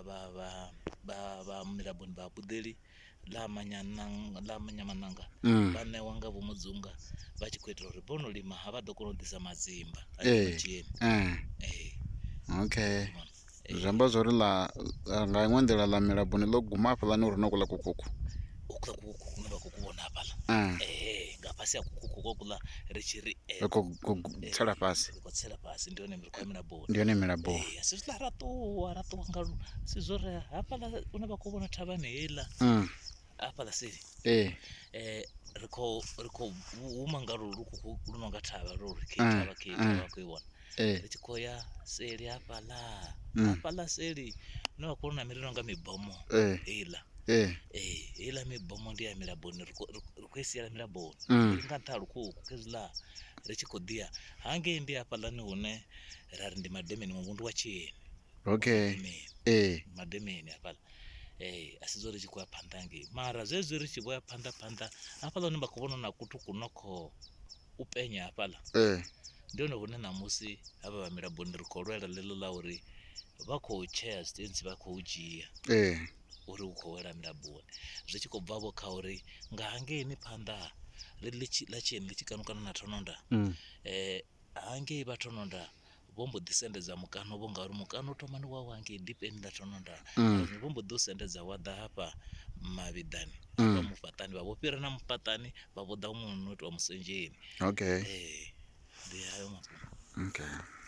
vha vha vha vha milamboni vha Buḓeli ḽa manyananga ḽa manyamananga vha ṋewa nga Vho Mudzunga vha tshi khou itela uri vho no lima ha vha ḓo kona u ḓisa madzimba a tshieni. Ee okay zwi amba zwori ḽa nga iṅwe nḓila ḽa milamboni ḽo guma hafhaḽani uri no kuḽa kukhukhu. Houḽa kukhukhu kune vha khou ku vhona hafhaḽa nga fhasi ha kukhukhu kokuḽa ri tshi ri Ri khou tsela fhasi ri khou tsela fhasi ndi hone ri khou ya milamboni. Ndi hone milamboni. Ee asi hezwiḽa ra ṱuwa ra ṱuwa nga si zwo ri hafhaḽa hune vha khou vhona thavhani heiḽa hafhaḽa seli ri khou ri khou huma nga lwo lu no nga thavha lwo ri khei thavha khei thavha vha khou i vhona. Ri tshi khou ya seli hafhaḽa hafhaḽa seli hune vha khou vhona miri i nonga mibomo heiḽa. Heiḽa mibomo ndi ya milamboni ri khou i siela milamboni ri nga nṱha ha lukhukhukhu khezwiḽa ri tshi khou ḓi ya hangei ndi hafhaḽani hune ra ri ndi mademeni muvhundu wa Tshieni. Okay Mademeni hafhaḽa a si zwo ri tshi khou ya phanḓa hangei mara zwezwi ri tshi vho ya phanḓa phanḓa hafhaḽa hune vha khou vhona hu na kuthu ku no khou penya hafhaḽa ndi hone hune ṋamusi havha vha milamboni ri khou lwela ḽeḽo ḽa uri vha khou tshea zwitentsi vha khou dzhia. Uri hu khou wela milamboni zwi tshi khou bva vho kha uri nga hangeini phanḓa ḽi ḽa Tshieni ḽi tshi kanukana na Thononda hangei vha Thononda vho mbo ḓi sendedza mukano vho ngauri mukano u thomani wa hangei dipeni ḽa Thononda vho mbo ḓi u sendedza wa ḓa hafha Mavhiḓani hafha Mufhaṱani vha vho fhira na Mufhaṱani vha vho ḓa huṅwe hu no itiwa Musenzheni okay ndi hayo mafhungo. Okay.